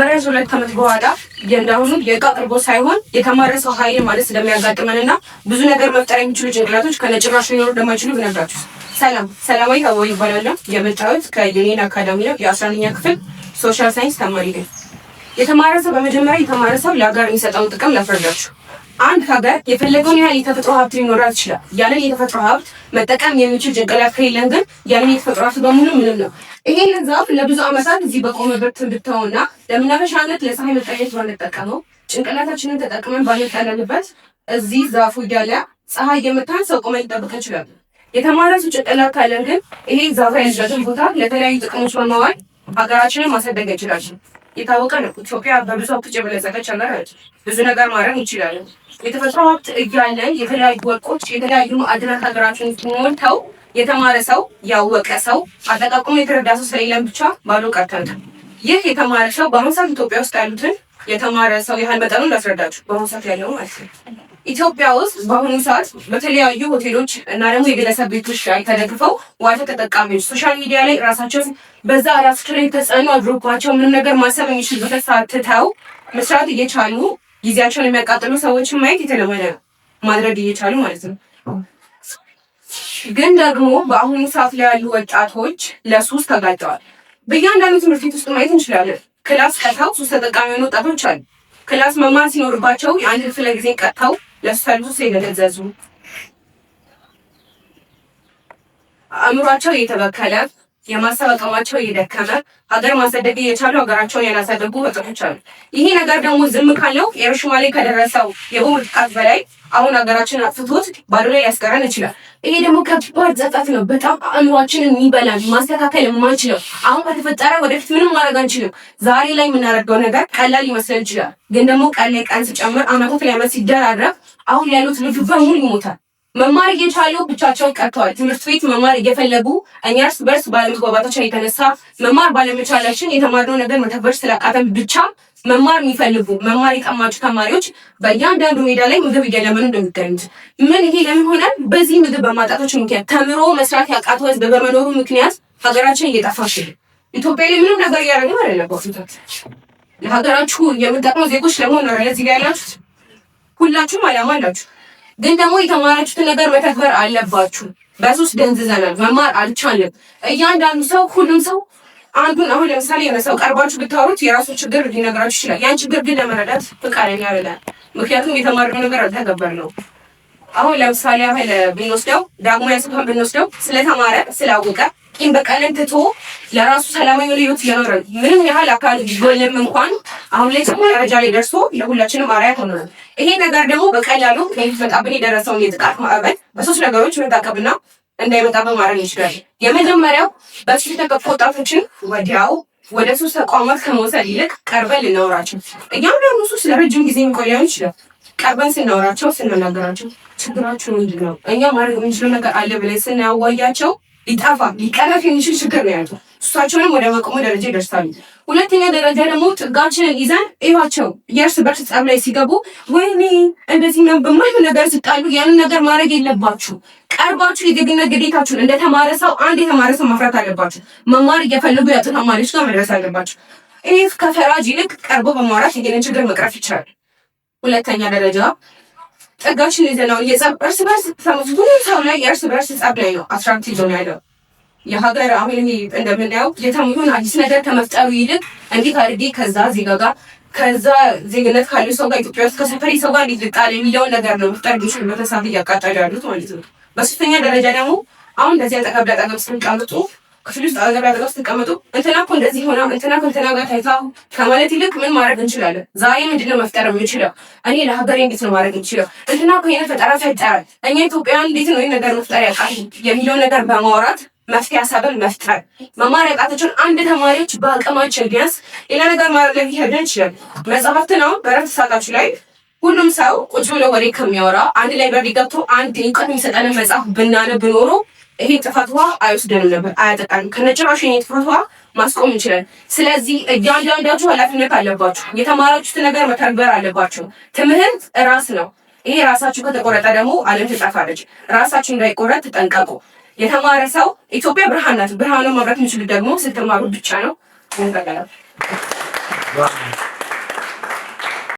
ከያዝ 2 ዓመት በኋላ እንዳሁኑ የእቃ አቅርቦት ሳይሆን የተማረ ሰው ኃይል ማለት ስለሚያጋጥመንና ብዙ ነገር መፍጠር የሚችሉ ጭንቅላቶች ከነጭራሹ ሊኖሩ እንደማይችሉ ብነግራችሁ። ሰላም፣ ሰላማዊ ሀዋ ይባላለሁ። የመጣሁት ከዩኒየን አካዳሚ ነው። የ11ኛ ክፍል social science ተማሪ ነኝ። የተማረ ሰው በመጀመሪያ የተማረ ሰው ለሀገር የሚሰጠውን ጥቅም ላስረዳችሁ። አንድ ሀገር የፈለገውን ያህል የተፈጥሮ ሀብት ሊኖራት ይችላል። ያንን የተፈጥሮ ሀብት መጠቀም የሚችል ጭንቅላት ከሌለን ግን ያንን የተፈጥሮ ሀብት በሙሉ ምንም ነው። ይሄንን ዛፍ ለብዙ ዓመታት እዚህ በቆመበት ብተውና ለመናፈሻነት ለፀሐይ መጠለያነት ባንጠቀመው፣ ጭንቅላታችንን ተጠቅመን ባንጠለልበት፣ እዚህ ዛፉ እያለ ፀሐይ የመታን ሰው ቆመን ሊጠብቅ እንችላለን። የተማረ ሰው ጭንቅላት ካለን ግን ይሄ ዛፍ ያለበትን ቦታ ለተለያዩ ጥቅሞች በማዋል ሀገራችንን ማሳደግ እንችላለን። የታወቀ ነው። ኢትዮጵያ በብዙ ሀብቶች የበለጸገች ሀገር ነች። ብዙ ነገር ማድረግ እንችላለን። የተፈጥሮ ሀብት እያለን የተለያዩ ወርቆች፣ የተለያዩ ማዕድናት ሀገራችን ሞልተው የተማረ ሰው፣ ያወቀ ሰው፣ አጠቃቀሙ የተረዳ ሰው ስለሌለን ብቻ ባዶ ቀርተናል። ይህ የተማረ ሰው በአሁኑ ሰዓት ኢትዮጵያ ውስጥ ያሉትን የተማረ ሰው ያህል መጠኑን ላስረዳችሁ። በአሁኑ ሰዓት ያለው ማለት ነው። ኢትዮጵያ ውስጥ በአሁኑ ሰዓት በተለያዩ ሆቴሎች እና ደግሞ የግለሰብ ቤቶች ላይ ተደግፈው ዋይፋይ ተጠቃሚዎች social media ላይ ራሳቸውን በዛ ራሳቸው ላይ ተጽዕኖ አድሮባቸው ምንም ነገር ማሰብ የሚችሉበት ሰዓት ትተው መስራት እየቻሉ ጊዜያቸውን የሚያቃጥሉ ሰዎችን ማየት የተለመደ ነው። ማድረግ እየቻሉ ማለት ነው። ግን ደግሞ በአሁኑ ሰዓት ላይ ያሉ ወጣቶች ለሱስ ተጋልጠዋል። በእያንዳንዱ ትምህርት ቤት ውስጥ ማየት እንችላለን። Class ቀጥተው ሱስ ተጠቃሚ የሆኑ ወጣቶች አሉ። Class መማር ሲኖርባቸው የአንድ ክፍለ ጊዜ ቀጥተው ለሱስ የደነዘዙ፣ አእምሯቸው እየተበከለ፣ የማሰብ አቅማቸው እየደከመ፣ ሀገር ማሳደግ እየቻሉ ሀገራቸውን ያላሳደጉ ወጣቶች አሉ። ይሄ ነገር ደግሞ ዝም ካለው ሂሮሺማ ላይ ከደረሰው የቦምብ ጥቃት በላይ አሁን ሀገራችን አጥፍቶት ባዶ ላይ ሊያስቀረን ይችላል። ይሄ ደግሞ ከባድ ጸጸት ነው። በጣም አእምሯችንን የሚበላን፣ ማስተካከል የማንችለው፣ አሁን ከተፈጠረ ወደፊት ምንም ማድረግ አንችልም። ዛሬ ላይ የምናደርገው ነገር ቀላል ሊመስለን ይችላል። ግን ደግሞ ቀን ላይ ቀን ሲጨምር፣ አመታት ላይ አመት ሲደራረብ አሁን ያሉት ልጁ በሙሉ ይሞታል። መማር እየቻሉ ብቻቸውን ቀርተዋል። ትምህርት ቤት መማር እየፈለጉ እኛ እርስ በርስ ባለመግባባታችን የተነሳ መማር ባለመቻላችን፣ የተማርነው ነገር መተግበር ስላቃተን ብቻ መማር የሚፈልጉ፣ መማር የጠማቸው ተማሪዎች በእያንዳንዱ ሜዳ ላይ ምግብ እየለመኑ እንደሚገኙት። ምን ይሄ ለምን ሆነ? በዚህ ምግብ በማጣታችን ምክንያት፣ ተምሮ መስራት ያቃተው ህዝብ በመኖሩ ምክንያት ሀገራችን እየጠፋች ነው። ኢትዮጵያ ላይ ምንም ነገር እያደረግን አይደለም። ለሀገራችሁ የምንጠቅመው ዜጎች ለመሆን ነው እዚህ ጋር ያላችሁት። ሁላችሁም አላማ አላችሁ። ግን ደግሞ የተማራችሁትን ነገር መተግበር አለባችሁ። በሱስ ደንዝዘናል፣ መማር አልቻልንም። እያንዳንዱ ሰው፣ ሁሉም ሰው አንዱን አሁን ለምሳሌ የሆነ ሰው ቀርባችሁ ብታወሩት የራሱን ችግር ሊነግራችሁ ይችላል። ያን ችግር ግን ለመረዳት ፈቃደኛ አይደለም። ምክንያቱም የተማርነው ነገር አልተገበርነው። አሁን ለምሳሌ ያህል ብንወስደው፣ ዳግማዊ አሰፋን ብንወስደው፣ ስለተማረ ስላወቀ ቂም በቀልን ትቶ ለራሱ ሰላማዊ የሆነ ህይወት እየኖረ ነው። ምንም ያህል አካል ቢጎልም እንኳን አሁን ላይ ጥሩ ደረጃ ላይ ደርሶ ለሁላችንም አርአያ ሆኖናል። ይሄ ነገር ደግሞ በቀላሉ ከሚመጣብን የደረሰውን የጥቃት ማዕበል በሶስት ነገሮች መታቀብና እንዳይመጣብን ማድረግ እንችላለን። የመጀመሪያው በሱስ የተገፉ ወጣቶችን ወዲያው ወደ ሱስ ተቋማት ከመውሰድ ይልቅ ቀርበን ልናወራቸው። እያንዳንዱ ሱስ ለረጅም ጊዜ የሚቆይ ሊሆን ይችላል። ቀርበን ስናወራቸው፣ ስናናገራቸው፣ ችግራችሁ ምንድን ነው፣ እኛ ማድረግ የምንችለው ነገር አለ ብለን ስናዋያቸው ሊጠፋ ሊቀረፍ የሚችል ችግር ነው ያለው። እሳቸውንም ወደ መቆሙ ደረጃ ይደርሳሉ። ሁለተኛ ደረጃ ደግሞ ጥጋችንን ይዘን እዩዋቸው፣ የእርስ በርስ ጸብ ላይ ሲገቡ ወይኔ እንደዚህ ነው በማይሆን ነገር ስጣሉ፣ ያንን ነገር ማድረግ የለባችሁ። ቀርባችሁ የዜግነት ግዴታችሁን እንደተማረ ሰው፣ አንድ የተማረ ሰው ማፍራት አለባችሁ። መማር እየፈለጉ ያጡ ተማሪዎች ጋር መድረስ አለባችሁ። ይህ ከፈራጅ ይልቅ ቀርቦ በማውራት ይሄንን ችግር መቅረፍ ይቻላል። ሁለተኛ ደረጃ ጥጋችን ይዘነው የጸብ እርስ በርስ ሁሉም ሰው ላይ የእርስ በርስ ጸብ ላይ ነው attract ይዞ ነው ያለው። የሀገር አሁን ይሄ እንደምናየው የተሙን አዲስ ነገር ከመፍጠሩ ይልቅ እንዴት አድርጌ ከዛ ዜጋ ጋር፣ ከዛ ዜግነት ካለው ሰው ጋር፣ ኢትዮጵያ ውስጥ ከሰፈሪ ሰው ጋር እንዴት ልጣል የሚለውን ነገር ነው መፍጠር የሚችሉበት ሰዓት እያቃጠሉ ያሉት ማለት ነው። በሶስተኛ ደረጃ ደግሞ አሁን እንደዚህ አጠገብ ለአጠገብ ስትቀመጡ፣ ክፍል ውስጥ አጠገብ ለአጠገብ ስትቀመጡ፣ እንትና እኮ እንደዚህ ሆና፣ እንትና ከእንትና ጋር ታይታ ከማለት ይልቅ ምን ማድረግ እንችላለን? ዛሬ ምንድነው መፍጠር የምንችለው? እኔ ለሀገሬ እንዴት ነው ማድረግ የምችለው? እንትና እኮ ይሄን ፈጠራ ፈጠረ፣ እኛ ኢትዮጵያውያን እንዴት ነው ይሄን ነገር መፍጠር ያቃተን የሚለው ነገር በማውራት መፍትሄ ሀሳብን መፍጠር፣ መማር ያቃታቸውን አንድ ተማሪዎች በአቅማችን ቢያንስ ሌላ ነገር ማድረግ ሊከብደን ይችላል። መጽሐፍትን አሁን በረፍት ሰዓታችሁ ላይ ሁሉም ሰው ቁጭ ብሎ ወሬ ከሚያወራ አንድ ላይ library ገብቶ አንድ እውቀት የሚሰጠንን መጽሐፍ ብናነብ ኖሮ ይሄ ጥፋት ውሃ አይወስደንም ነበር፣ አያጠቃንም። ከነጭራሹ ይሄ ጥፋት ውሃ ማስቆም እንችላለን። ስለዚህ እያንዳንዳችሁ ኃላፊነት አለባችሁ። የተማራችሁትን ነገር መተግበር አለባችሁ። ትምህርት ራስ ነው። ይሄ ራሳችሁ ከተቆረጠ ደግሞ ዓለም ትጠፋለች። ራሳችሁ እንዳይቆረጥ ተጠንቀቁ። የተማረ ሰው ኢትዮጵያ ብርሃን ናት። ብርሃኑን ማብራት የሚችሉት ደግሞ ስትማሩ ብቻ ነው። Wow.